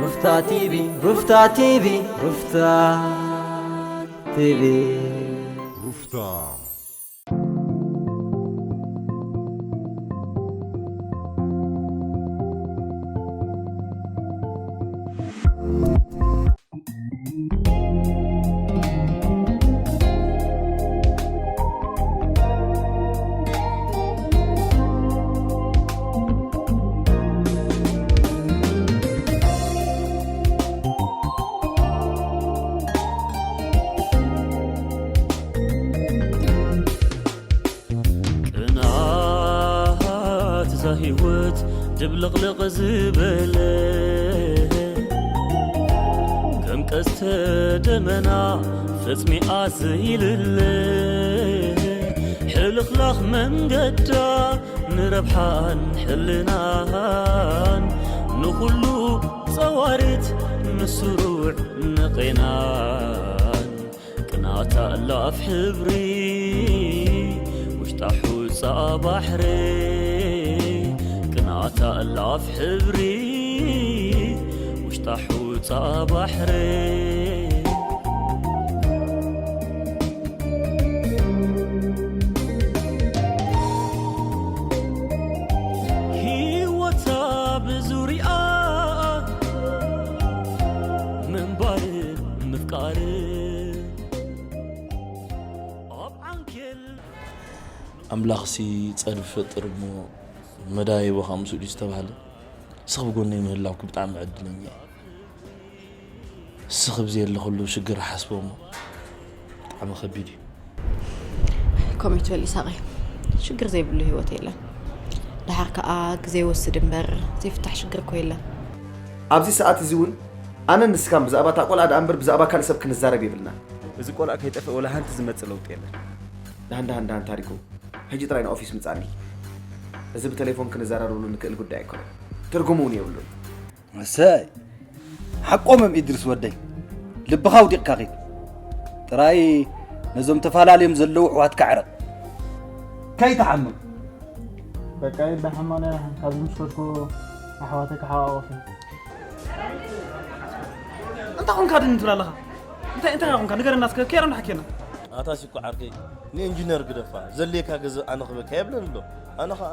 ሩፍታ ቲቪ፣ ሩፍታ ቲቪ፣ ሩፍታ ቲቪ። ሩፍታ። ቅንኣት እዛ ህይወት ድብልቕልቕ ዝበለ፣ ከም ቀስተ ደመና ፈጽሚኣ ዘይልለ፣ ሕልኽላኽ መንገዳ ንረብሓን ሕልናን፣ ንኹሉ ጸዋሪት ንስሩዕ ንቄናን። ቅንኣታ እላፍ ሕብሪ ውሽጣ ሑጻ ባሕሪ፣ ቅንኣታ እላፍ ሕብሪ ውሽጣ ሑጻ ባሕሪ። ህይወታ ብዙሪኣ ምንባር ምፍቃር ኣብ ዓንኬል። ኣምላኽሲ ጸድፊ ፈጥር እሞ መዳይቦ ካብ ምስኡ ድዩ ዝተባህለ? ስኽ ብጎነይ ምህላውኪ ብጣዕሚ ዕድለኛ እየ። ስኽ ብዘየለኹሉ ሽግር ሓስቦ እሞ ብጣዕሚ ከቢድ እዩ። ከምኡ ትበል ኢሳቐይ፣ ሽግር ዘይብሉ ህይወት የለን። ደሓር ከኣ ግዜ ይወስድ እምበር ዘይፍታሕ ሽግር እኮ የለን። ኣብዚ ሰዓት እዚ እውን ኣነን ንስካን ብዛዕባ እታ ቆልዓ ደኣ እምበር ብዛዕባ ካልእ ሰብ ክንዛረብ የብልና። እዚ ቆልዓ ከይጠፍእ ወላ ሓንቲ ዝመጽእ ለውጢ የለን። ደሃን፣ ደሃን፣ ደሃን ታሪኩ፣ ሕጂ ጥራይ ንኦፊስ ምጻኒ። እዚ ብቴሌፎን ክንዘራረብሉ ንክእል ጉዳይ ኣይኮነን። ትርጉም እውን የብሉን። እሰይ፣ ሓቆም እዮም ኢድሪስ ወደይ። ልብኻ ኣውዲቕካ ኺድ። ጥራይ ነዞም ተፈላለዮም ዘለዉ ኣሕዋትካ ዕረቕ። ከይትሓምም። በቃ ይበሓማና፣ ካብዚ ምስ ከድኩ ኣሕዋተይ ክሓቋቑፍ እየ። እንታይ ኾንካ ድን ትብል ኣለኻ? እንታይ፣ እንታይ ኾንካ? ንገረና እስከ፣ ኬሮ ንሓኬና። ኣታ ሲኮ ዓርከይ፣ ንኢንጂነር ግደፋ። ዘድልየካ ገንዘብ ኣነ ክህበካ የብለኒ ዶ? ኣነ ኸኣ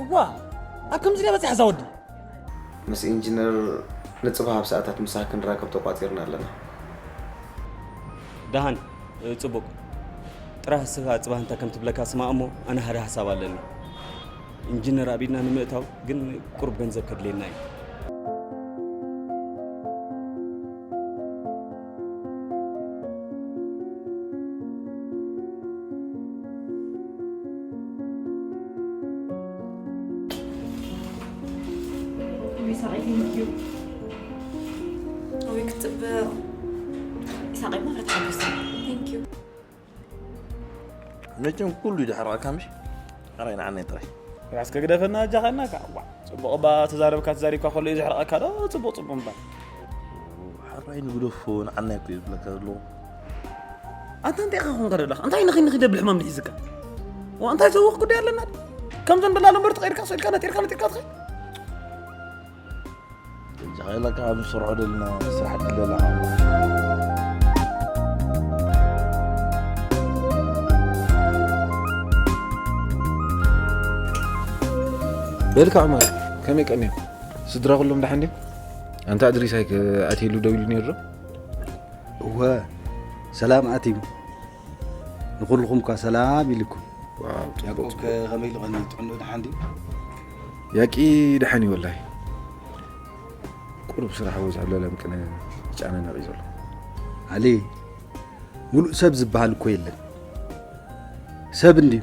እዋ፣ ኣብ ከምዚ ድያ በጺሓ እዛ ወዲ? ምስ ኢንጂነር ንጽባሕ ኣብ ሰዓታት ምሳሕ ክንራከብ ተቋጺርና ኣለና። ደሓን፣ ጽቡቕ። ጥራሕ እስኻ ጽባሕ እንታይ ከም ትብለካ ስማዕ እሞ፣ ኣነ ሓደ ሓሳብ ኣለኒ። ኢንጂነር ኣብ ኢድና ንምእታው ግን ቁሩብ ገንዘብ ከድልየና እዩ። ይሳቐይ፣ thank you። ወይ ክትጽብቕ። ይሳቐይ ማለት ሓጎስ። Thank you። መቸም ኩሉ ይድሕረካ ምሽ? ኣራይ ንዓነይ ጥራይ። ራስከ ግደፈና፣ ኣጃኻ ኢልናካ። ዋ፣ ጽቡቕ እባ ተዛረብካ፣ ተዛሪብካ ከሎ እዩ ዝሕረቐካ ዶ? ጽቡቕ፣ ጽቡቕ እምበር። ሓራይ ንግደፎ፣ ንዓናይ እኮ እዩ ዝብለካ ዘለኹ። ኣንታ እንታይ ኢኻ ኾንካ ዘለኻ? እንታይ ንኺድ ንኺድ ደብል ሕማም ንሒዝካ? ዋ፣ እንታይ ዘወኽ ጉዳይ ኣለና? ከምዞም ደላሎ እምበር ተቐይርካ፣ ሰኢልካ፣ ነጢርካ፣ ነጢርካ ትኸይድ። እጃኻ ኢለካ ኣብ ንሰርሖ ደለና ስራሕ ድለለኻ። በልካ ዑመር፣ ከመይ ቀኒኹም? ስድራ ኩሎም ደሓን ድዮም? ኣንታ እድሪስ ኣይከ-፣ ኣትየሉ ደው ኢሉ ነይሩ ዶ? እወ፣ ሰላም ኣትዩ። ንኹልኹም እኳ ሰላም ኢልኩም። ዋው፣ ጽቡቕ፣ ያዕቆብ ጽቡቕ። ከ-፣ ከመይ ኢሉ ቀኒ? ጥዕንኡ ደሓን ድዩ? ያቂ ደሓን እዩ ወላሂ። ቁሩብ ስራሕ በዚሑ ኣሎ፣ ለምቅነ ይጫነነቕ እዩ ዘሎ። ዓሊ፣ ሙሉእ ሰብ ዝበሃል እኮ የለን። ሰብ እንድዩ።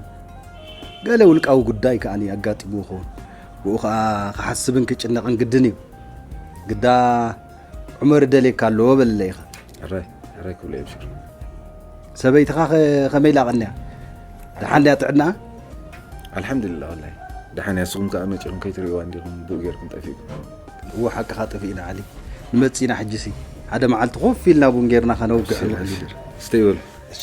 ገለ ውልቃዊ ጉዳይ ከኣ ኣጋጢምዎ ይኸውን። ብኡ ከኣ ክሓስብን ክጭነቕን ግድን እዩ። ግዳ ዑመር ይደልየካ ኣለዎ በለለይ ኢኻ። ሕራይ፣ ሕራይ ክብሎ እየ ብሽር። ሰበይትኻ ኸ-፣ ከመይ ኢላ ቀንያ? ደሓን ድያ ጥዕናኣ? ኣልሓምዱሊላህ፣ ወላሂ ደሓን እያ። ንስኹም ከኣ መጺኹም ከይትርእይዋ እንዲኹም ብኡ ጌርኩም ጠፊእኩም። እወ፣ ሓቅኻ ጠፊእና ዓሊ። ንመጽእ ኢና ሕጂሲ። ሓደ መዓልቲ ኮፍ ኢልና ቡን ጌርና ኸነውግሕ ኣብሽር፣ ንኽእል ኢና። ኣብሽር። ስተይ በሉ። እሺ።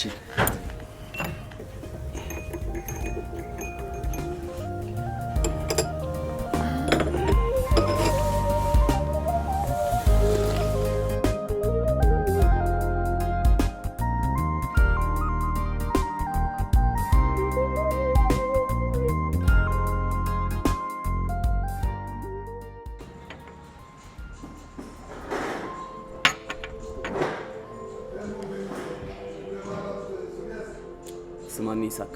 ስማኒ ይሳካ፣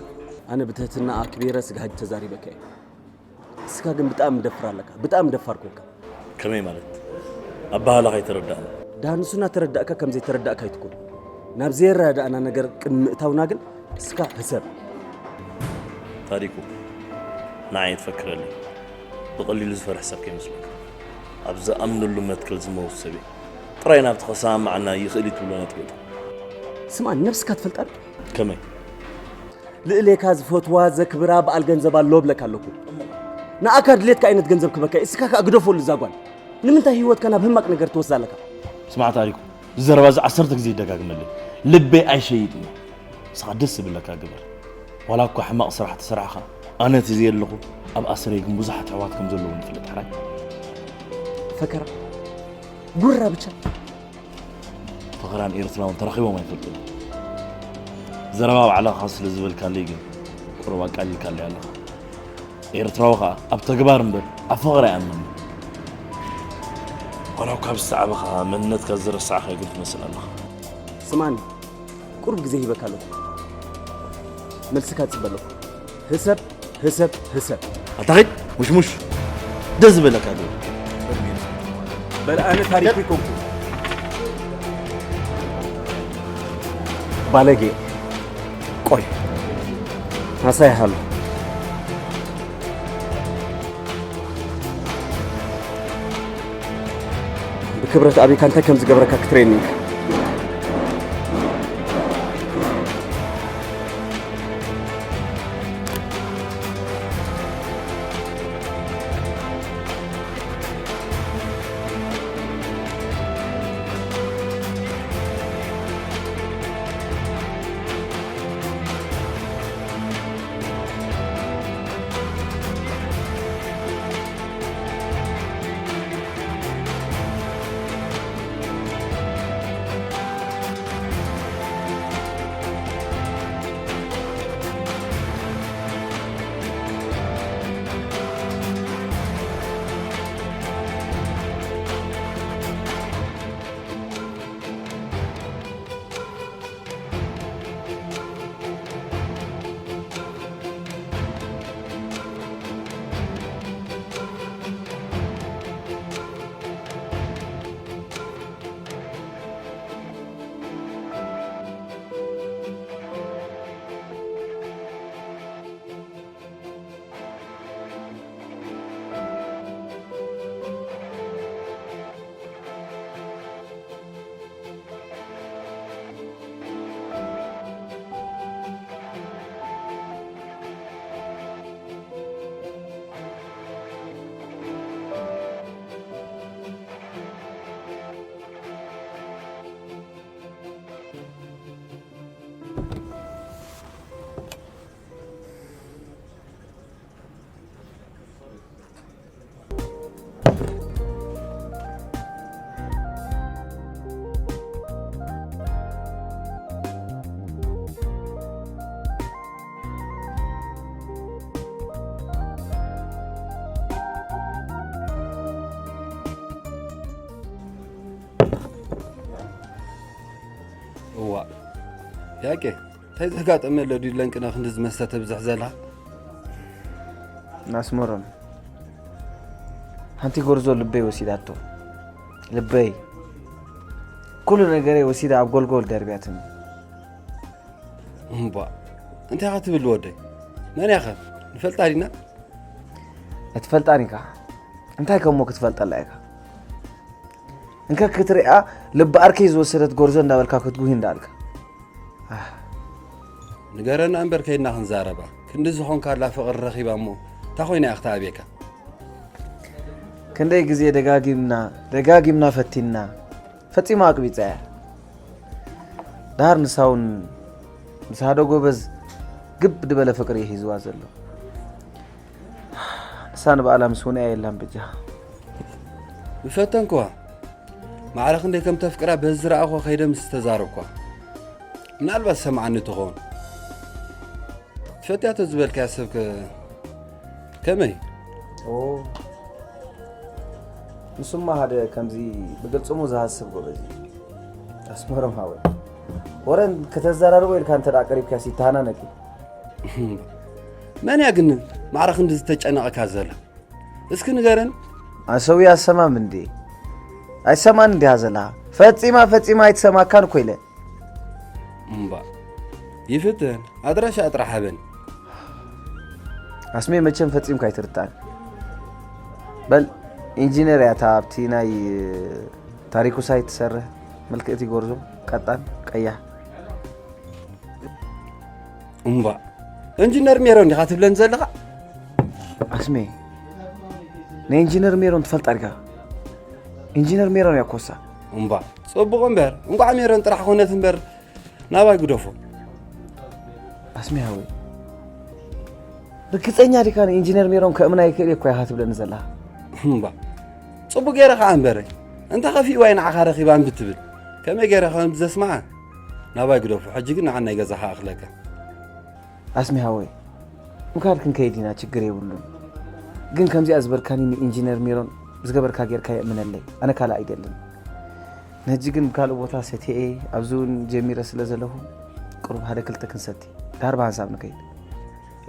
ኣነ ብትህትና ኣክቢረ ስጋሃጅ ተዛሪበካ እየ። እስካ ግን ብጣዕሚ ደፍር ኣለካ፣ ብጣዕሚ ደፋር ኮንካ። ከመይ ማለት? ኣባህላኻ ኣይተረዳእን። ዳንሱና ተረዳእካ ከም ዘይተረዳእካ ኣይትኩን። ናብ ዘየረዳእና ነገር ቅድሚ ምእታውና ግን እስካ ህሰብ። ታሪኩ፣ ንዓይ ትፈክረለይ። ብቐሊሉ ዝፈርሕ ሰብ ከይመስለካ። ኣብ ዝኣምነሉ መትከል ዝመውት ሰብ እየ። ጥራይ ናብቲ ከሰማምዓና ይኽእል እዩ ትብሎ ነጥቢ እታ። ስማ፣ ነብስካ ትፈልጣ ዶ? ከመይ? ልእሌካ ዝፈትዋ ዘክብራ በዓል ገንዘብ ኣሎ ብለካ ኣለኩ። ንኣካ ድሌትካ ዓይነት ገንዘብ ክበካ እዩ። እስካ ከኣ ግደፈሉ እዛ ጓል። ንምንታይ ህይወትካ ናብ ህማቅ ነገር ትወስዳ ኣለካ? ስማዕ ታሪኩ፣ እዚ ዘረባ እዚ ዓሰርተ ግዜ ይደጋግመለይ። ልበይ ኣይሸይጥን እየ። ንስኻ ደስ ዝብለካ ግበር። ዋላ እኳ ሕማቕ ስራሕ ተሰራሕኻ፣ ኣነ እቲ ዘየለኹ ኣብ ኣስረይ ግን ብዙሓት ኣሕዋት ከም ዘለዉ ንፈልጥ። ሕራይ ፈከራ፣ ጉራ ብቻ። ፈኸራን ኤርትራውን ተራኺቦም ኣይፈልጡን። ዘረባ ባዕላኻ ስለ ዝበልካለይ ግን ቁሩብ ኣቃሊልካለይ ኣለኻ። ኤርትራዊ ኸኣ ኣብ ተግባር እምበር ኣብ ፈኸራ ኣይኣምንን። ዋላ እኳ ብዛዕባኻ መንነትካ ዝረሳዕካ ግን ትመስል ኣለኻ። ስማኒ፣ ቁሩብ ግዜ ሂበካ ኣለኹ። መልስካ እጽበ ኣለኹ። ህሰብ፣ ህሰብ፣ ህሰብ። ኣታ ኺድ፣ ሙሽሙሽ። ደስ ዝበለካ ግበር። በል ኣነ ታሪክ ይኮንኩ። ባለጌ። ቆይ። ኣሳይ ሃሎ። ብክብረት ኣበይካ እንታይ ከም ዝገበረካ ክትረየኒ ኢኻ። እዋእ፣ ያቄ፣ እንታይ ዘጋጠመ ኣሎ ድዩ ለንቅነ ክንድዚ መስተ ተብዝሕ ዘላ? ኣስመሮም፣ ሓንቲ ጎርዞ ልበይ ወሲዳቶ። ልበይ፣ ኩሉ ነገረይ ወሲዳ ኣብ ጎልጎል ደርብያትኒ። እምቧ፣ እንታይ ኢኻ ትብል ወደይ? መን ኢኻ? ንፈልጣ ዲና? ኣይትፈልጣን ኢኻ። እንታይ ከሞ ክትፈልጠላ ኢኻ? እንከ ክትሪኣ ልቢ ኣርከይ ዝወሰደት ጎርዞ እንዳበልካ ክትጉሂ እንዳልካ። ኣህ። ንገረና እምበር ከይድና ክንዛረባ። ክንዲ ዝኾንካላ ፍቕሪ ረኺባ እሞ፣ እንታይ ኮይና እያ ክትኣብየካ? ክንደይ ግዜ ደጋጊምና፣ ደጋጊምና ፈቲንና። ፈጺማ ኣቅቢጻ እያ። ደሃር ንሳ እውን ምስ ሓደ ጎበዝ ግብ ዝበለ ፍቅሪ እዩ ሒዝዋ ዘሎ። ንሳ ንባዕላ ምስ ውንያ የላን በጃ። ምፈተንክዋ። ማዕረ ክንደይ ከም ተፍቅራ በዚ ዝረኣኹ ከይደ ምስ ተዛረብኳ። ምናልባት ሰምዓኒ ትኸውን። ትፈትያቶ ዝበልካያ ሰብ ከ ከመይ? ኦ፣ ንሱማ ሓደ ከምዚ ብግልጽሙ ዝሃስብ ጎበዝ እዩ። ኣስመሮም ሃወይ። ወረ ከተዘራርቦ ኢልካ እንተ ደኣ ቀሪብካስ ይተሃናነቂ። መን እያ ግን ማዕረ ክንዲ ዝተጨነቐካ ዘላ? እስኪ ንገረን። ኣሰዊ ኣሰማም እንዴ? ኣይሰማን እንዲያ ዘላ? ፈጺማ ፈጺማ ኣይትሰማካን እኮ ኢለ። እምባ ይፍትን ኣድራሻ ጥራሕ ሃበን። ኣስሜ መቸም ፈጺምካ ኣይትርታን። በል ኢንጂነር እያ እታ ኣብቲ ናይ ታሪኩ ሳይት ትሰርሕ ምልክእቲ ጎርዞ ቀጣን ቀያሕ። እምባ ኢንጂነር ሜሮን ዲኻ ትብለን ዘለኻ? ኣስሜ ንኢንጂነር ሜሮን ትፈልጣ ዲኻ? ኢንጂነር ሜሮን እያ ኮሳ። እምባ ጽቡቕ እምበር እንቋዕ ሜሮን ጥራሕ ኮነት እምበር ናባይ ግደፎ። ኣስሜ ሃወይ ርግጸኛ ዲኻ ንኢንጂነር ሜሮን ከእምና ይክእል እኮ ኢኻ ትብለኒ ዘለኻ? እምባ ጽቡቕ ገይረ ኸዓ እምበረ እንተ ኸፊእዋ እዩ ንዓኻ ረኺባ እምቢ ትብል። ከመይ ገይረ ከም ዘስምዓ ናባይ ግደፎ። ሕጂ ግን ንዓናይ ገዛኻ ኣኽለካ። ኣስሚ ሃወይ ምካድ ክንከይድ ኢና ችግር የብሉን። ግን ከምዚኣ ዝበልካኒ ንኢንጂነር ሜሮን ዝገበርካ ጌርካ የእምነለይ ኣነ ካልእ ኣይደልን። ንሕጂ ግን ብካልእ ቦታ ሰትየ ኣብዚ እውን ጀሚረ ስለ ዘለኹ ቅሩብ ሓደ ክልተ ክንሰቲ ዳርባ ሓንሳብ ንከይድ።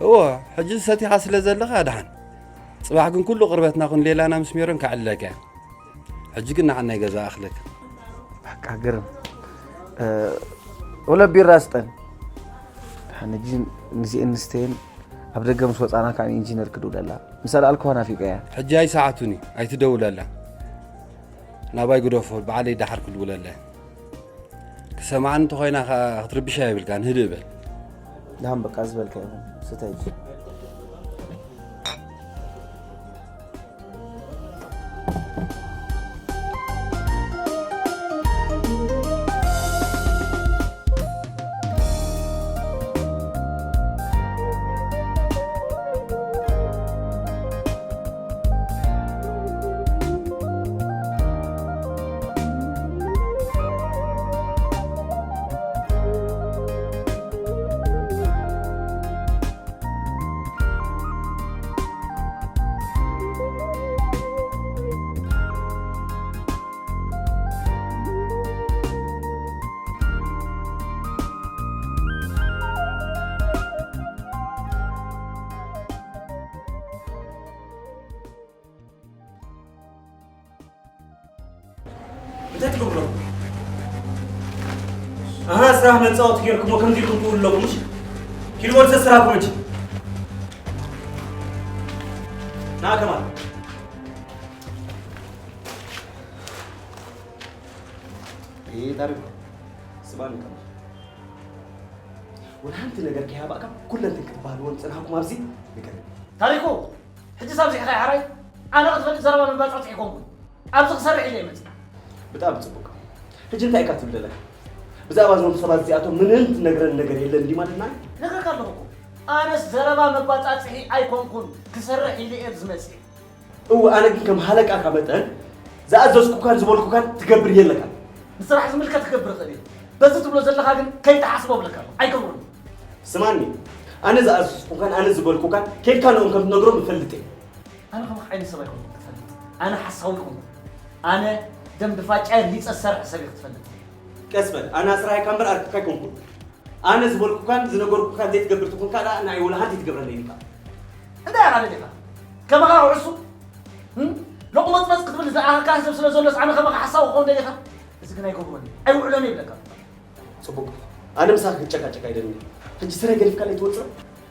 እወ ሕጂ ሰቲኻ ስለ ዘለኻ ድሓን ጽባሕ ግን ኩሉ ቅርበትና ኩን ሌላና ምስ ሜሮን ከዕልለካ እየ። ሕጂ ግን ንዓናይ ገዛ ኣኽለካ። በቃ ግርም። ወለ ቢራ ስጠን። ሕጂ ንዚኤን ንስተየን ኣብ ደገ ምስ ወፃና ከዓ ንኢንጂነር ክድውለላ ምስ ኣልኣልክዋ ናፊቀያ። ሕጂ ኣይሰዓቱን እዩ ኣይትደውለላ። ናባይ ግደፎ ባዕለይ ደሓር ክድውለላ። ክሰማዕኒ እንተኾይና ከዓ ክትርብሻ የብልካን ህድእ በል። ደሓን በቃ ዝበልካ ይኹን ስተይ። እንታይ ትገብሩ ኣለኹም? ኣሃ ስራሕ መጻወቲ ጌርኩሞ ከምዚ ኢልኩም ትውሉ ኣለኹም እሺ? ኪድ ወዲ ሰብ ስራሕኩም እንጂ። ና ከማል። ይህ ታሪኩ ስማኒ ከማል። ወላ ሓንቲ ነገር ከይሃባእካ ኩለን ክትበሃልዎን ዝጸናሕኩም ኣብዚ ንገር። ታሪኩ ሕጂ ሳብ ዚሕኻ ሓራይ ኣነ ክትፈልጥ ዘረባ መባጻጽ ኣይኮንኩን። ኣብዚ ክሰርሕ ኢለ ይመጽእ። ብጣዕሚ ጽቡቅ። ሕጂ እንታይ ኢካ ትብል ዘለካ? ብዛዕባ እዞም ሰባት እዚኣቶም ምንም ትነግረን ነገር የለን እንዲ ማለትና? ነግረካ ኣለኹ እኮ። ኣነስ ዘረባ መባጻጽሒ ኣይኮንኩን። ክሰርሕ ኢለ እየ ዝመጽእ። እወ ኣነ ግን ከም ሃለቃካ መጠን ዝኣዘዝኩካን ዝበልኩካን ትገብር የለካን። ንስራሕ ዝምልከት ክገብር እኽእል እየ። በዚ ትብሎ ዘለኻ ግን ከይትሓስቦ እብለካ ኣለኹ። ኣይገብሮን። ስማኒ፣ ኣነ ዝኣዘዝኩካን ኣነ ዝበልኩካን ኬድካ ንኦም ከም ትነግሮም እፈልጥ እየ። ኣነ ከማኻ ዓይነት ሰብ ኣይኮንኩን ክትፈልጥ። ኣነ ሓሳዊ ኣይኮንኩን። ኣነ ደም ብፋጫ ሊፀ ዝሰርሕ ሰብ እየ ክትፈልጥ። ቀስ በል፣ ኣነ ኣስራይካ እምበር ኣርክካ ኣይኮንኩን። ኣነ ዝበልኩካን ዝነገርኩካን ዘይትገብር ትኾንካ ደኣ ንዓይ ወላ ሓንቲ ኣይትገብረለይን ኢኻ። እንታይ ኢኻ ደሊኻ? ከማኻ ክዕሱ ሎቕመጽመጽ ክትብል ዝኣኸካ ሰብ ስለ ዘሎስ ኣነ ከማኻ ሓሳዊ ክኸውን ደሊኻ? እዚ ግን ኣይገብሮን እዩ። ኣይውዕሎን እዩ ይብለካ። ጽቡቕ። ኣነ ምሳኻ ክጨቃጨቅ ኣይደልን። ሕጂ ስረ ገዲፍካለይ ትወጽእ?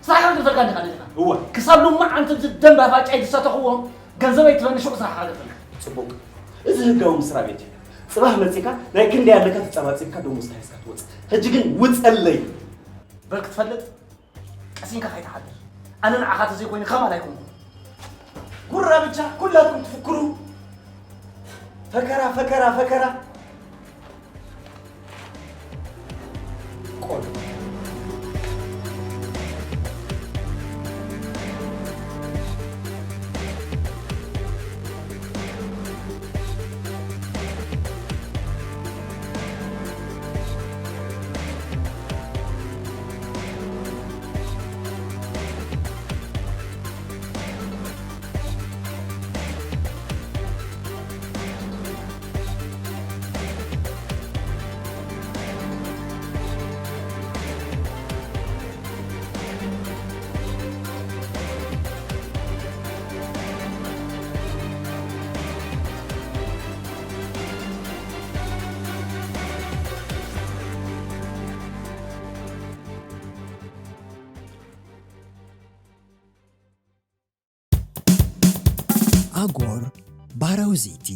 ስራሕካ ክፈልካ እንዲኻ ደሊኻ? እወ። ክሳብ ሎማዓንቲ ኣብዚ ደም ባፋጫይ ዝሰተኽዎ ገንዘበይ ትበኒ ሽዑ ስራሕካ ክፈልካ። ጽቡቕ። እዚ ህጋዊ መስሪያ ቤት እዩ። ጽባሕ መጺኻ ናይ ክንደይ ኣለካ ተጸባጺብካ ደሞዝካ ሒዝካ ትወጽእ። ሕጂ ግን ውጸለይ። በል ክትፈልጥ ቀሲንካ ከይትሓድር። ኣነ ንዓኻ ተዘይኮይነ ከማል ኣይኮንኩን። ጉራ ብቻ ኩላትኩም ትፍክሩ። ፈከራ፣ ፈከራ፣ ፈከራ። ቆል። ኣጎር ባህራዊ ዘይቲ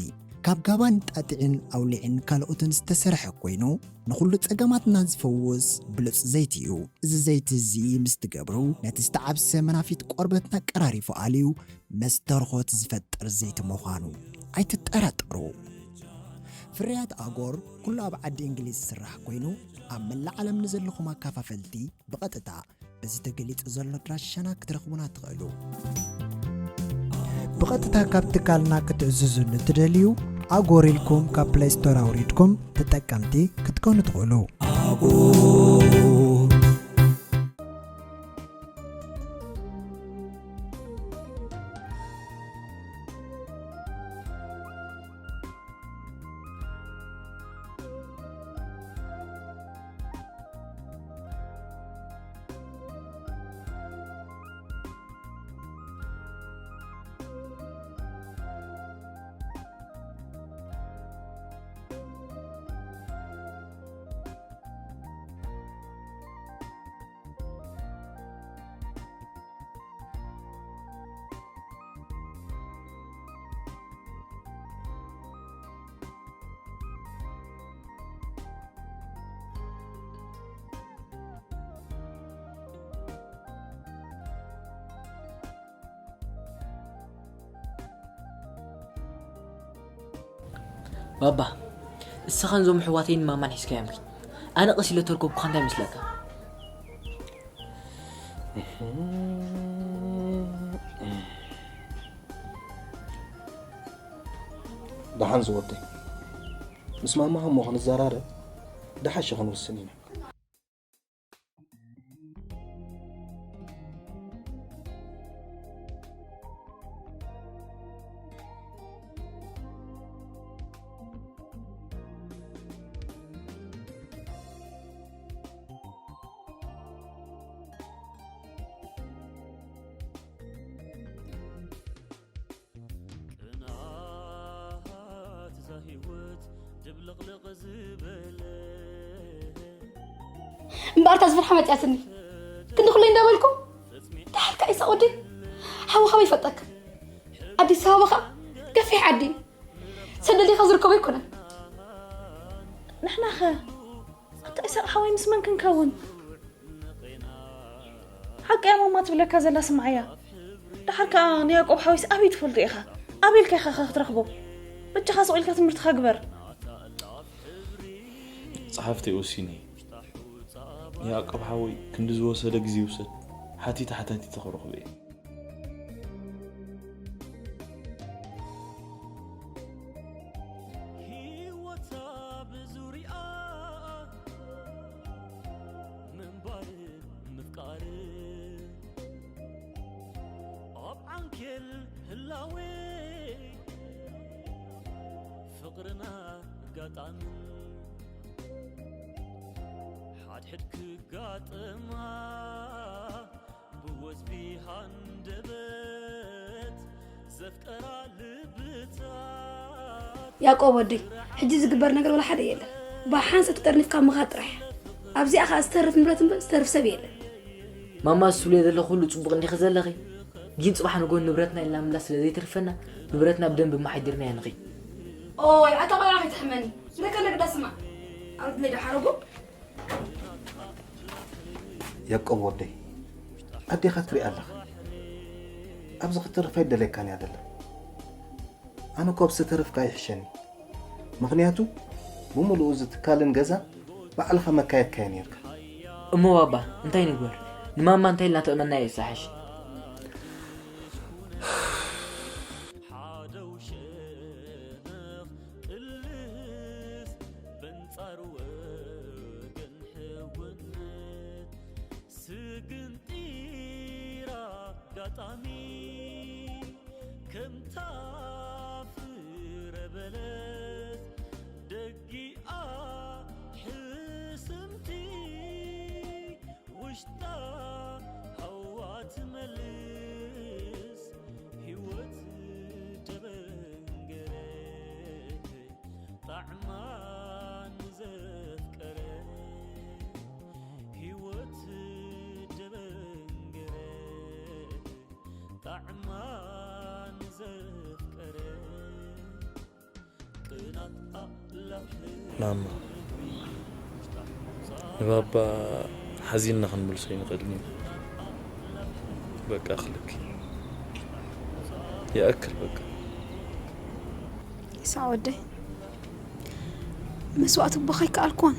ካብ ጋባን ጣጥዕን ኣውሊዕን ካልኦትን ዝተሰርሐ ኮይኑ ንኹሉ ጸገማትና ዝፈውስ ብሉጽ ዘይቲ እዩ። እዚ ዘይቲ እዚ ምስ ትገብሩ ነቲ ዝተዓብሰ መናፊት ቆርበትና ቀራሪፉ ኣልዩ መስተርኾት ዝፈጥር ዘይቲ ምዃኑ ኣይትጠራጠሩ። ፍርያት ኣጎር ኩሉ ኣብ ዓዲ እንግሊዝ ዝስራሕ ኮይኑ ኣብ መላእ ዓለም ንዘለኹም ኣካፋፈልቲ ብቐጥታ በዚ ተገሊጹ ዘሎ ኣድራሻና ክትረኽቡና ትኽእሉ። ብቐጥታ ካብ ትካልና ክትእዝዙ ንትደልዩ ኣጎር ኢልኩም ካብ ፕለይ ስቶር ኣውሪድኩም ተጠቀምቲ ክትኮኑ ትኽእሉ። ባባ፣ እስኻን እዞም ኣሕዋተይን ማማን ሒዝካዮም ኪድ። ኣነ ቀስ ኢለ ተርከብኩኻ እንታይ ይመስለካ? ደሓን ዝወደይ፣ ምስ ማማኹም እሞ ክንዘራረብ ደሓሽ ክንውስን ኢና። ቅንኣት እዛ ህይወት ድብልቕልቕ ዝበለ እምበኣር እታ ዝፍርሓ መፂኣትኒ ክንዲ ኩለይ እንዳበልኩ ደሓር ከዓ ኢሳቕ ወዲ ሓዊ ካበይ ይፈልጠካ ኣዲስ ኣበባ ከዓ ገፊሕ ዓዲ እዩ ሰብ ደሊኻ ዝርከቦ ኣይኮነን ንሕናኸ ኣታ ኢሳቕ ሓወይ ምስ መን ክንከውን ሓቂ እያ ማማ ትብለካ ዘላ ስምዓያ ደሓር ከዓ ንያቆብ ሓዊስ ኣበይ ትፈልጦ ኢኻ ኣበይ ኢልካ ኢኻ ኸ ክትረኽቦ በጃኻ ስቕ ኢልካ ትምህርትኻ ግበር ጸሓፍተይ ወሲነ እየ ያዕቆብ ሓወይ ክንዲ ዝወሰደ ግዜ ይውሰድ ሓቲተ ሓታቲተ ክረኽቦ እየ ህይወታ ብዙሪኣ ምንባርን ምፍቃርን ኣብ ዓንኬል ህላዌ ፍቕርና ኣጋጣምን ሓድሕድ ክጋጥማ ብወዝቢ ሃንደበት ዘፍቀራ ልብታት ያዕቆብ ወደይ ሕጂ ዝግበር ነገር ወላ ሓደ የለን ብሓንሳብ ተጠርኒፍካ ምኻድ ጥራሕ ኣብዚኣ ከዓ ዝተርፍ ንብረት እምበር ዝተርፍ ሰብ የለን ማማ ዝስብልዮ ዘለኹ ኩሉ ፅቡቕ እንዲኺ ዘለኺ ግን ፅባሕ ንጎ ንብረትና ኢልና ምምላስ ስለ ዘይተርፈና ንብረትና ብደንቢ ማሓዲርናዮ ንኺ ኦይ ኣታ ቆልዓ ከይትሕመኒ ንደቀ ነግዳ ስማዕ ኣርድለይ ዶ ሓረጉ ያቆብ ወደይ ኣዴኻ ትሪኣ ኣለኻ ኣብዚ ክትርፍ ኣይደለካን እያ ዘላ ኣነ እኮ ኣብዚ ተረፍካ ይሕሸኒ ምኽንያቱ ብምሉኡ እዚ ትካልን ገዛን ባዕልኻ መካየድካዮ ነርካ እሞ ባባ እንታይ ንግበር ንማማ እንታይ ኢልና ተቕነና እዩ ዝሓሽ ሓደው ሸነኽ ጥልስ በንጻር ወገን ሕውነት ስግንጢራ ኣጋጣሚ ከምታ ፍረ በለስ ደጊኣ ሕስምቲ ውሽጣ ሃዋ ትመልስ ህይወት ደበንገረ ጣዕማ ንዘፍቀረ ህይወት ደበንገረ ጣዕማ ንዘፍቀረ ማማ፣ ንባባ ሓዚንና ክንመልሶ ኣይንኽእልን ኢና። በቃ ኣኽለኪ። ይኣክል በቃ። ይስማዕ ወደይ፣ መስዋእቲ ክቦኻ ኣይከኣልኩዎን።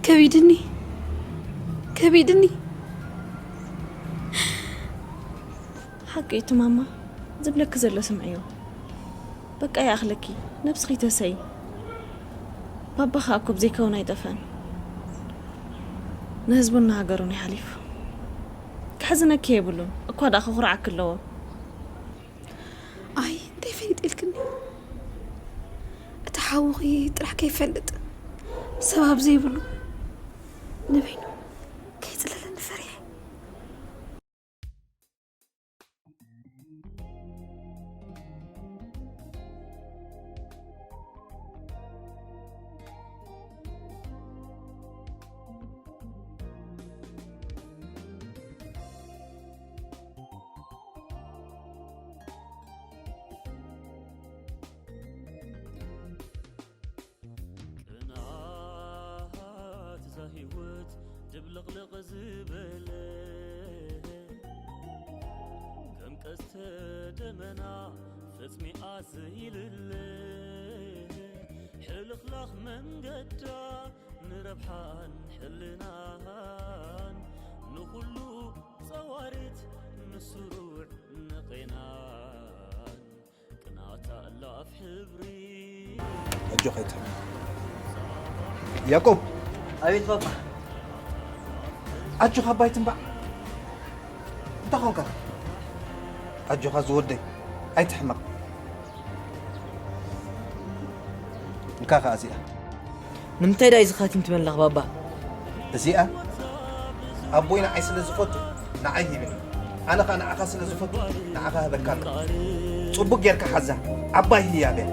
ከቢድኒ፣ ከቢድኒ። ሓቂ እዩ እቲ ማማ፣ ዝብለኪ ዘሎ ስምዕዮ። በቃ ይኣኽለኪ፣ ነብስኺ ተሰይ። ባባ ኸኣ እኮ ብዘይከውን ኣይጠፍአን። ንህዝቡን ንሃገሩን እዩ ሓሊፉ። ከሕዝነኪ የብሉን፣ እኳ ደኣ ክኹርዓኪ ኣለዎ። ኣይ እንታይ ፈሊጠ ኢልክኒ? እቲ ሓውኺ ጥራሕ ከይፈልጥ ሰብ ኣብ ዘይብሉ ንበይኑ ከይጽለለኒ ፈሪሐ። ቅንዓት እዛ ህይወት ድብልቕልቕ ዝበለ፣ ከም ቀስተ ደመና ፈጽሚኣ ዘይልለ፣ ሕልኽላኽ መንገዳ ንረብሓን ሕልናን፣ ንኹሉ ጸዋሪት ንስሩዕ ንቄናን። ቅናታ ላፍ ሕብሪ ኣጆኻ ኣይትሕመቕ። ያዕቆብ፣ ኣቤት ባባ። ኣጆኻ ኣባይ ትንባዕ። እንታይ ኾንካ? ኣጆኻ ዝወደይ፣ ኣይትሕመቕ። እንካ ኸኣ እዚኣ። ንምንታይ ደኣ እዩ ዝኻቲም ትበልኽ ባባ? እዚኣ ኣቦይ ንዓይ ስለ ዝፈቱ ንዓይ ሂብኒ። ኣነ ኸኣ ንዓኻ ስለ ዝፈቱ ንዓኻ ህበካ ኣለኹ። ጽቡቕ ጌርካ ሓዛ። ዓባይ ህያብ እያ።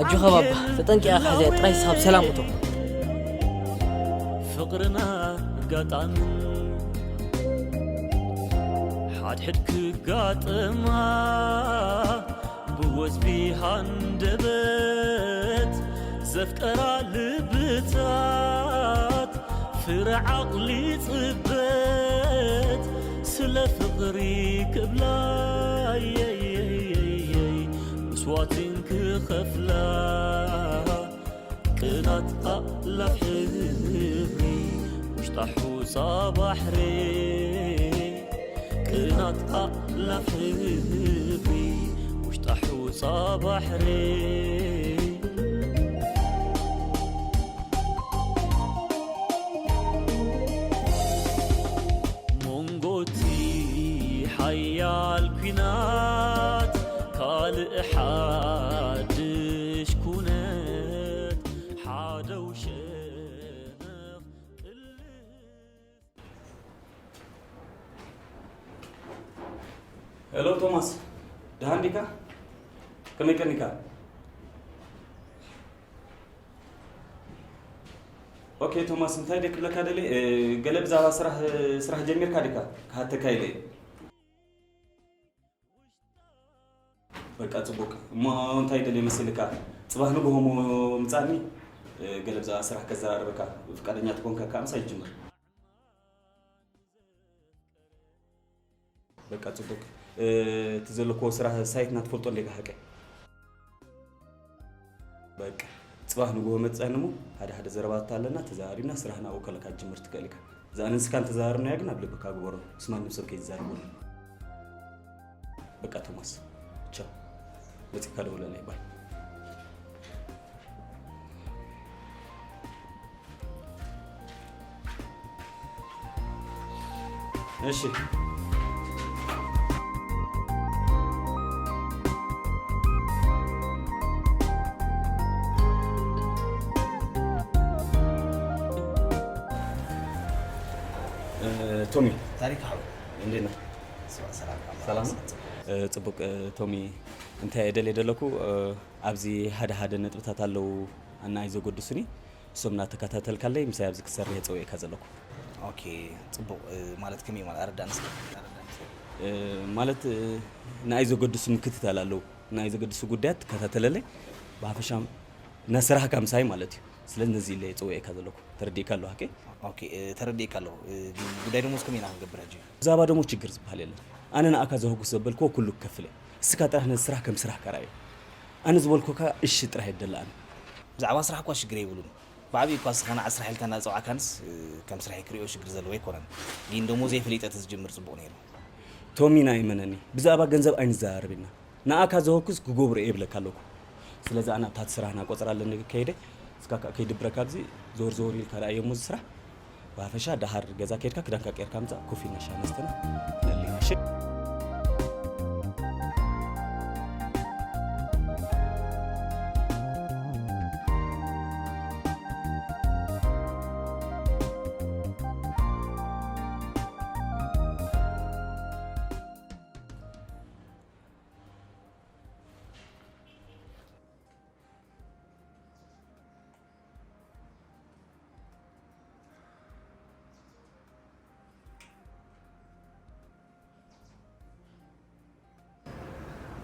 ኣጆኻ ባባ፣ ተጠንቂቓ ሓዝያ ጥራይ ስኻ ብሰላም እቶ። ፍቕርና ኣጋጣምን ሓድሕድ ክጋጥማ ብወዝቢ ሃንደበት ዘፍቀራ ልብታት ፍረ ዓቕሊ ጽበት ስለ ፍቕሪ ክብላ የየየየይ መስዋዕትን ክኸፍላ ቅናት ኣእላፍ ሕብሪ ውሽጣ ሑጻ ባሕሪ ቅናት ኣእላፍ ሕብሪ ውሽጣ ሑጻ ባሕሪ ሞንጎቲ ሓያል ኲናት ካልእ ሓድሽ ኩነት ሓደ ውሸነኽ እልህ ሄሎ ቶማስ፣ ደሃን ዲካ? ከመይ ቀኒካ? ኦኬ ቶማስ፣ እንታይ ደይ ክብለካ ደልየ፣ ገለ ብዛዕባ ስራሕ ስራሕ ጀሚርካ ዲካ? ክሓተካ ኢለ እየ። በቃ ጽቡቅ። እሞ እንታይ ደልየ መሲልካ? ጽባህ ንግሆ እሞ ምጻኒ፣ ገለ ብዛዕባ ስራሕ ከዘራርበካ። ፍቃደኛ ትኮንካ ከኣ ምሳይ ጅምር። በቃ ጽቡቅ። እቲ ዘለክዎ ስራሕ ሳይትና ትፈልጦ እንዴካ ሓቀይ? በቃ ጽባህ ንግሆ መጽእኒ እሞ ሓደ ሓደ ዘረባታት ኣለና፣ ተዘራሪብና ስራሕና ኣብኡ ከለካ ክትጅምር ትክእል ኢካ። እዛ ኣነ ንስካ እንተዘራርብናያ ግን ኣብ ልብካ ግበሮ፣ ምስ ማንም ሰብ ከይትዛረብ። በቃ ቶማስ ቻው፣ መጺእካ ደውለለይ፣ ባይ። እሺ። ቶሚ። ታሪክ ሓው። እንዴት ነህ? ሰላም። ሰላም። ጽቡቅ። ቶሚ፣ እንታይ ደልየ ደለኩ፣ ኣብዚ ሓደ ሓደ ነጥብታት ኣለዉ ኣናይ ዘጎድሱኒ። እሶም እናተከታተልካለይ ምሳይ ኣብዚ ክትሰርሕ እየ ጸዊዕካ ዘለኩ። ኦኬ፣ ጽቡቕ። እ፣ ማለት ከመይ ማለት ኣረዳእኒ እስከ፣ ኣረዳእኒ እስከ። እ፣ ማለት፣ እ፣ ንኣይ ዘገድሱ ምክትታል ኣለዉ። ንኣይ ዘገድሱ ጉዳያት ትከታተለለይ። ብሓፈሻ ንስራሕካ ምሳይ ማለት እዩ። ስለዚ ነዚ ኢለ እየ ፀዊዐካ ዘለኹ። ተረዲእካ ኣለኻ? ኦኬ? ኦኬ፣ ተረዲእካ ኣለኹ። ጉዳይ ደሞዝ ከመይ ኢና ክንገብር ሕጂ? ብዛዕባ ደሞዝ ችግር ዝበሃል የለን። ኣነ ንኣካ ዘህጉስ ዘበልክዎ ኩሉ ክከፍል እየ። እስካ ጥራሕ ነዚ ስራሕ ከም ስራሕካ ርኣዮ። ኣነ ዝበልኩካ እሺ ጥራሕ እየ ደሊ ኣነ። ብዛዕባ ስራሕ እኳ ሽግር የብሉን። ብዓብዩ እኳ እስኻ ንዓስራሕ ኢልካ እናፀዋዕካንስ ከም ስርሐይ ክሪኦ ሽግር ዘለዎ ኣይኮነን። ግን ደሞዘይ ፈሊጠ ተዝጅምር ፅቡቕ ነይሩ። ቶሚ ናይ መነኒ ብዛዕባ ገንዘብ ኣይንዘራረብ ኢና። ንኣካ ዘወክስ ክገብሮ እየ ይብለካ ኣለኩ። ስለዚ ኣነ ኣብታ ስራህና ቆፅራ ኣለኒ ከይደ እስካ ከይድብረካ ኣብዚ ዞር ዞር ኢልካ ረኣዮ እሞ እዚ ስራሕ ብሓፈሻ ደሃር ገዛ ከይድካ ክዳንካ ቀይርካ ምፃእ ኮፍ ኢልና ሻሂ ነስተና ነሊና እሺ።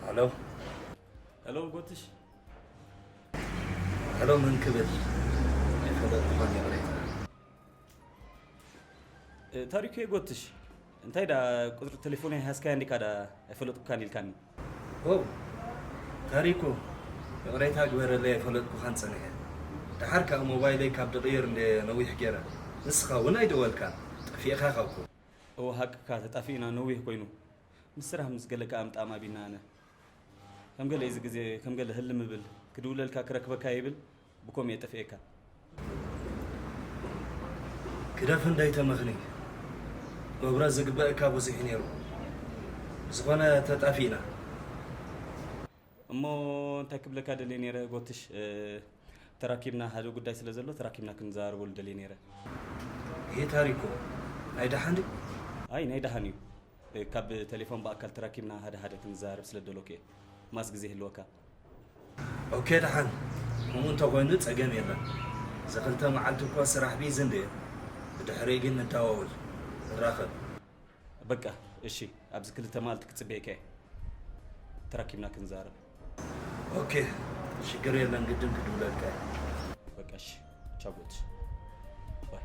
ሄሎ ሄሎ ጎትሽ። ሄሎ መን ክብል ኣይፈለጥኩኻን ይቕሬታ። ታሪኩ የጎትሽ እንታይ ዳ ቁፅሪ ቴሌፎን ሃስካያ እንዲካ ዳ ኣይፈለጥኩካን ኢልካኒ። ኦ ታሪኩ ይቕሬታ ግበረለይ ኣይፈለጥኩኻን ፀኒሐ። ደሓር ከዓ ሞባይለይ ካብ ድቕይር እንደ ነዊሕ ገይረ ንስኻ እውን ኣይደወልካን ጠፊእኻ ካብኩ። እወ ሓቅካ ተጣፊእና ነዊሕ ኮይኑ ምስ ስራሕ ምስ ገለ ከዓ ምጣም ኣቢና ኣነ ከም ገለ እዚ ግዜ ከም ገለ ህልም እብል ክድውለልካ ክረክበካ ይብል ብኮም እየ ጠፊኤካ። ክደፍ እንዳይተመኽኒ ገብረ ዝግበእካ ብዙሕ ነይሩ ብዝኾነ ተጣፊእና። እሞ እንታይ ክብለካ ደልየ ነይረ ጎትሽ፣ ተራኪብና ሓደ ጉዳይ ስለ ዘሎ ተራኪብና ክንዘራረበሉ ደልየ ነይረ። ይሄ ታሪኮ ናይ ደሓን ድዩ? ኣይ ናይ ደሓን እዩ። ካብ ቴሌፎን ብኣካል ተራኪብና ሓደ ሓደ ክንዘራረብ ስለ ደለኩ እየ። ማስ ግዜ ይህልወካ። ኦኬ ደሓን። ከምኡ እንተኾይኑ ጸገም የለን። እዛ ክልተ መዓልቲ እኮ ስራሕ ቢዚ እንድየ። ብድሕሪ ግን ንደዋወል። ንራኸብ። በቃ እሺ፣ ኣብዚ ክልተ መዓልቲ ክጽበየካ እየ። ተራኪብና ክንዛረብ። ኦኬ፣ ሽግር የለን፣ ግድን ክድውለልካ እየ። በቃ እሺ፣ ቻው ጎትሽ። ባይ።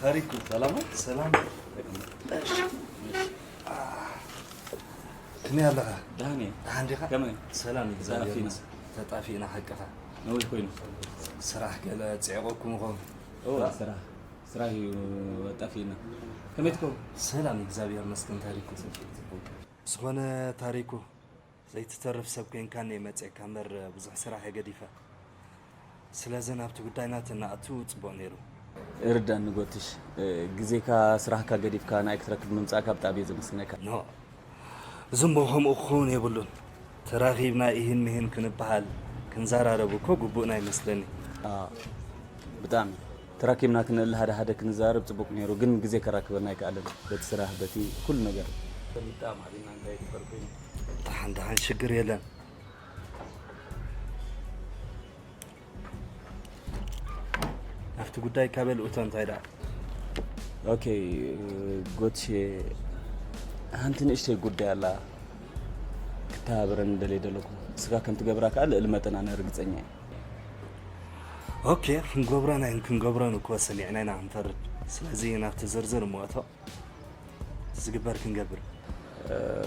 ታሪኩ ሰላም ነው? ሰላም። ከመይ ኣለኻ? ደህና እየ። ደሓን ዲኻ? ከመይ? ሰላም እዩ፣ እግዚኣብሔር ተጣፊእና። ይመስገን። ተጣፊእና ሓቅኻ። ነዊሕ ኮይኑ። ስራሕ ገለ ጽዒቑኩም ይኸውን? እወ፣ ስራሕ፣ ስራሕ እዩ ኣጣፊእና። ከመይ ትኸውን? ሰላም እዩ፣ እግዚኣብሔር ይመስገን ታሪኩ። ዝኾነ ታሪኩ፣ ዘይትተርፍ ሰብ ኮይንካኒ እየ መጺኤካ እምበር ብዙሕ ስራሕ እየ ገዲፈ። ስለዚ ናብቲ ጉዳይና ተነኣቱ ጽቡቕ ነይሩ። ይርዳኒ ጎትሽ፣ ግዜካ ስራሕካ ገዲፍካ ንኣይ ክትረክብ ምምጻእካ ብጣዕሚ እየ ዘመስግነካ። ኖእ፣ እዚ እሞ ከምኡ ክኸውን የብሉን። ተራኺብና ኢሂን ምሂን ክንበሃል ክንዘራረብ እኮ ግቡእና ይመስለኒ። ኣዎ፣ ብጣዕሚ ተራኪብና ክንእል ሓደ ሓደ ክንዘራረብ ጽቡቕ ነይሩ፣ ግን ግዜ ከራክበና ኣይከኣለን። በቲ ስራሕ፣ በቲ ኩሉ ነገር። ብጣዕሚ ሓዚንና እንታይ ይግበር ኮይኑ። ደሓን ደሓን ሽግር የለን። ናብቲ ጉዳይ ካበል እቶ እንታይ ደኣ? ኦኬ ጎትሼ፣ ሓንቲ ንእሽተይ ጉዳይ ኣላ። ተባብረን እንደልየ ዘለኹ። እስኻ ከም ትገብራ ከኣ ልዕሊ መጠን ኣነ ርግጸኛ እየ። ኦኬ፣ ክንገብሮን ኣይን ክንገብሮን እኮ ሰሚዕና ኢና ክንፈርድ። ስለዚ ናብቲ ዝርዝር እሞ እቶ ዝግበር ክንገብር።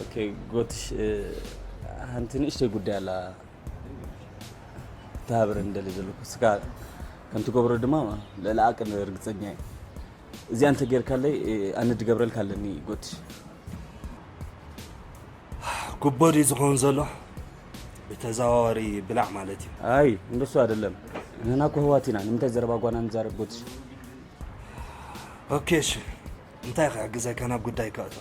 ኦኬ፣ ጎትሽ፣ ሓንቲ ንእሽተይ ጉዳይ ኣላ። ተባብረን እንደልየ ዘለኹ። እስኻ ከም ትገብሮ ድማ ልዕሊ ዓቅን ርግጸኛ እየ። እዚኣ እንተ ጌርካለይ ኣነ ድገብረልካ ኣለኒ ጎትሽ። ጉቦ ድዩ ዝኸውን ዘሎ? ብተዘዋዋሪ ብላዕ ማለት እዩ። ኣይ እንደሱ ኣይደለም። ንሕና እኮ ኣሕዋት ኢና። ንምንታይ ዘረባ ጓና ንዛረብ ጎትሽ? ኦኬ፣ እሺ፣ እንታይ ክሕግዘካ? ናብ ጉዳይ ከእቶ።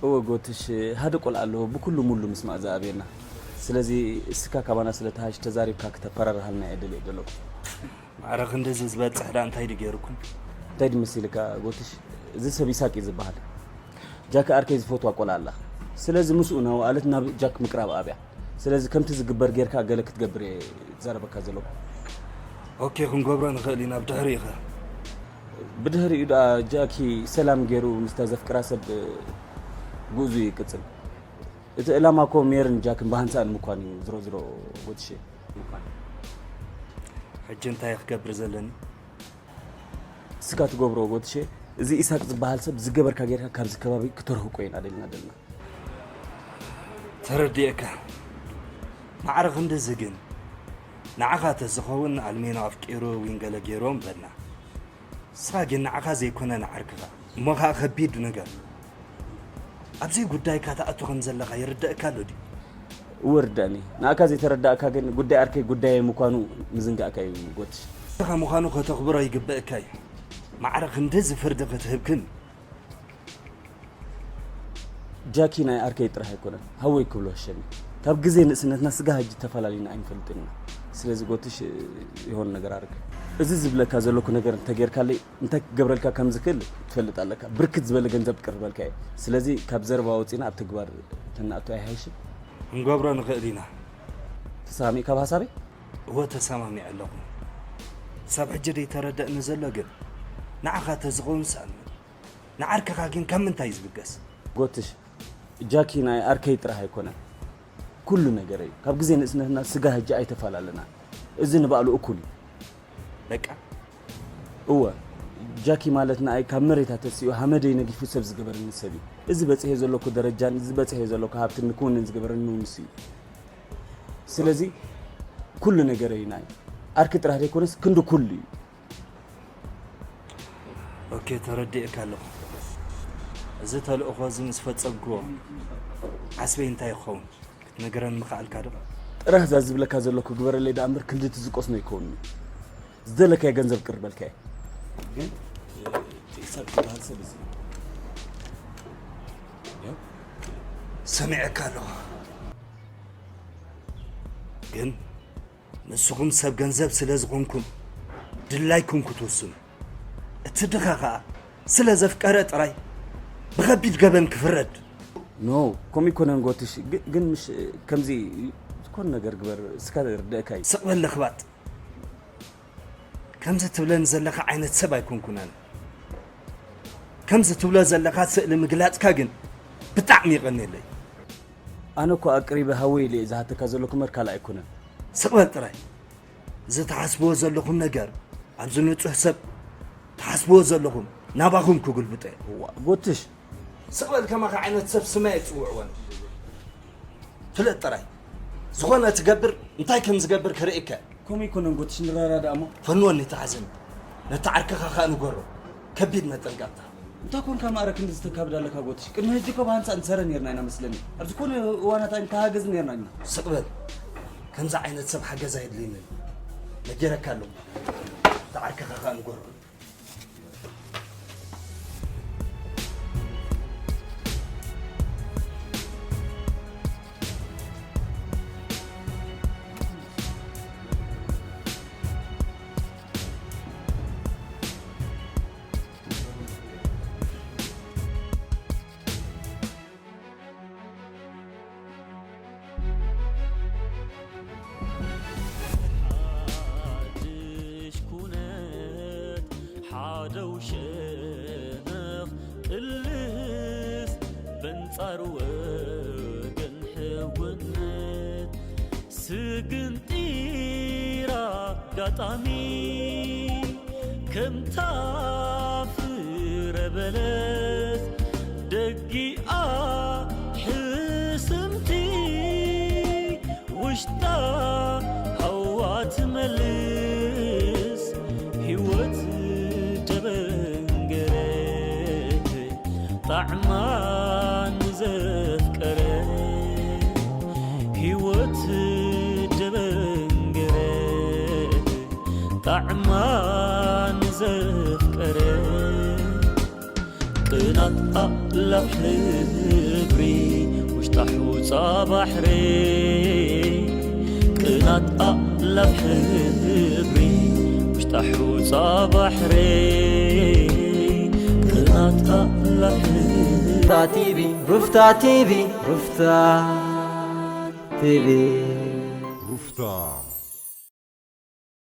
እወ ጎትሽ፣ ሓደ ቆልዓ ኣለዎ ብኩሉ ሙሉ ምስማዕ ዝኣብየና። ስለዚ እስካ ካባና ስለ ትሃሽ ተዛሪብካ ክተፈራርሃልና እየ ደልየ ዘለኹ። ማዕረ ክንድዚ ዝበፅሕ ዳ እንታይ ድገይርኩም? እንታይ ድመሲልካ ጎትሽ? እዚ ሰብ ይሳቅ እዩ ዝበሃል። ጃክ ዓርከይ ዝፈትዋ ቆልዓ ኣላ። ስለዚ ምስኡ እናወዓለት ናብ ጃክ ምቅራብ ኣብያ። ስለዚ ከምቲ ዝግበር ጌርካ ገለ ክትገብር እየ ዝዛረበካ ዘለኹ። ኦኬ፣ ክንገብሮ ንኽእል ኢና። ብድሕሪኡ ኸ? ብድሕሪኡ ደኣ ጃኪ ሰላም ገይሩ ምስታ ዘፍቅራ ሰብ ጉዕዙ ይቅጽል። እቲ ዕላማ እኮ ሜርን ጃክን ብሃንሳእን ምኳን እዩ። ዝሮ ዝሮ ጎትሽ፣ ሕጂ እንታይ ክገብር ዘለኒ? እስካ ትገብሮ ጎትሽ። እዚ ኢሳቅ ዝበሃል ሰብ ዝገበርካ ጌርካ ካብዚ ከባቢ ክተርህቆ ኢና ደልና ደልና። ተረዲእካ። ማዕረ ክንድዚ ግን ንዓኻ ተዝኸውን ኣልሜኖ ኣፍቂሩ ዊን ገለ ገይርዎም በልና። ንስኻ ግን ንዓኻ ዘይኮነ ንዓርክኻ እሞ ኸኣ ከቢድ ነገር ኣብዚ ጉዳይካ ትኣቱ ከም ዘለኻ ይርደእካ ኣሎ ድዩ? እወ ርዳእኒ። ንኣካ ዘይተረዳእካ ግን ጉዳይ ኣርከይ ጉዳየ ምኳኑ ምዝንጋእካ እዩ ጎትሽ። ንስኻ ምዃኑ ከተኽብሮ ይግበእካ እዩ። ማዕረ ክንድዚ ፍርዲ ክትህብ ግን ጃኪ ናይ ኣርከይ ጥራሕ ኣይኮነን ሃወይ ክብሎ ህሸኒ። ካብ ግዜ ንእስነትና ስጋ ሕጂ ተፈላሊና ኣይንፈልጥን ኢና። ስለዚ ጎትሽ የሆን ነገር ኣርግ። እዚ ዝብለካ ዘለኩ ነገር እንተጌርካለይ እንታይ ክገብረልካ ከም ዝክእል ትፈልጥ ኣለካ። ብርክት ዝበለ ገንዘብ ክቅርበልካ እየ። ስለዚ ካብ ዘረባ ወፂና ኣብ ተግባር ተናእቶ ኣይሓይሽን? ክንገብሮ ንኽእል ኢና። ተሰማሚእካ ኣብ ሓሳበይ? እወ ተሰማሚዐ ኣለኹ። ክሳብ ሕጂ ደይተረደእኒ ዘሎ ግን ንዓኻ ተዝኸውን ሰኣልኒ። ንዓርክኻ ግን ካብ ምንታይ እዩ ዝብገስ? ጎትሽ፣ ጃኪ ናይ ኣርከይ ጥራሕ ኣይኮነን፣ ኩሉ ነገረይ እዩ። ካብ ግዜ ንእስነትና ስጋ ሕጂ ኣይተፈላለናን። እዚ ንባዕሉ እኩል እዩ። በቃ እወ፣ ጃኪ ማለት ንኣይ ካብ መሬታ ተሲኡ ሃመደይ ነጊፉ ሰብ ዝገበረኒ ሰብ እዩ። እዚ በጺሐ ዘለኩ ደረጃን እዚ በጺሐ ዘለኩ ሃብትን ንክውንን ዝገበረኒ እውን ንሱ እዩ። ስለዚ ኩሉ ነገረይ ናይ ኣርኪ ጥራሕ ዘይኮነስ ክንዲ ኩሉ እዩ። ኦኬ፣ ተረዲእካ ኣለኹ። እዚ ተልእኾ እዚ ምስ ፈጸምክዎ ዓስበይ እንታይ ክኸውን ክትነግረኒ ምኽኣልካ ዶ? ጥራሕ እዛ ዝብለካ ዘለኩ ግበረለይ ደኣ እምበር ክንድቲ ዝቆስኖ ይከውንኒ። ዝደለካዮ ገንዘብ ቅርበልካ እየ። ግን እቲ ኢሳቅ ዝበሃል ሰብ እዚ ሰሚዐካ ኣለኹ። ግን ንስኹም ሰብ ገንዘብ ስለ ዝኾንኩም ድላይኩም ክትውስኑ፣ እቲ ድኻ ኸኣ ስለ ዘፍቀረ ጥራይ ብኸቢድ ገበን ክፍረድ። ኖ፣ ከምኡ ኣይኮነን ጎትሽ። ግ- ግን ምሽ ከምዚ ዝኾነ ነገር ግበር እስካ ርደእካ እዩ። ስቕ በል ለኽባጥ። ከምዚ ትብለኒ ዘለኻ ዓይነት ሰብ ኣይኮንኩን ኣነ። ከምዚ ትብሎ ዘለኻ ስእሊ ምግላጽካ ግን ብጣዕሚ የቐንየለይ። ኣነ እኮ ኣቅሪበ ሃወይ ኢለ እየ ዝሃተካ ዘለኩ እምበር ካልእ ኣይኮነን። ስቕ በል ጥራይ። እዚ ትሓስብዎ ዘለኹም ነገር ኣብዚ ንጹህ ሰብ ትሓስብዎ ዘለኹም ናባኹም ክግልብጦ እየ። እዋ፣ ጎትሽ። ስቕ በል ከማኻ ዓይነት ሰብ ስመይ ኣይጽውዕዎን። ፍለጥ ጥራይ። ዝኾነ ትገብር እንታይ ከም ዝገብር ከርእየካ እየ። ከምኡ ኣይኮነን ጎትሽ፣ ንረዳዳእ እሞ። ፈንወኒ ተሓዘኒ። ነቲ ዓርክኻ ኸኣ ንገሮ። ከቢድ መጠንቀቕታ። እንታይ ኮንካ ማዕረ ክንድዚ ተካብድ ኣለካ ጎትሽ? ቅድሚ ሕጂ እኮ ብሃንሳእ ንሰረ ኔርና ኢና መስለኒ። ኣብዚ ኮነ እዋናት ኣይንተሃገዝ ኔርና ኢና። ስቕ በል። ከምዚ ዓይነት ሰብ ሓገዝ ኣየድልየንን። ነጊረካ ኣለኹ። ተዓርከኻ ኸኣ ንገሮ። ሓድሽ ኩነት ሓደው ሸነኽ ቅልስ በንጻር ወገን ስግንጢር ኣጋጣሚ ከምታ ፍረ በለስ ደጊኣ ሕስምቲ ውሽጣ ሃዋ ትመልስ ህይወት ደበንገረት ጣዕማ ንዘፍቀረ ህይወት ደበንገረ ጣዕማ ንዘፍቀረ ቅናት ኣላፍ ሕብሪ ውሽጣ ሑፃ ባሕሪ ቅናት ኣላፍ ሕብሪ ውሽጣ ሑፃ ባሕሪ ቅናት ኣላፍ ሕብሪ ሩፍታ ቲቪ ሩፍታ ቲቪ ሩፍታ ቲቪ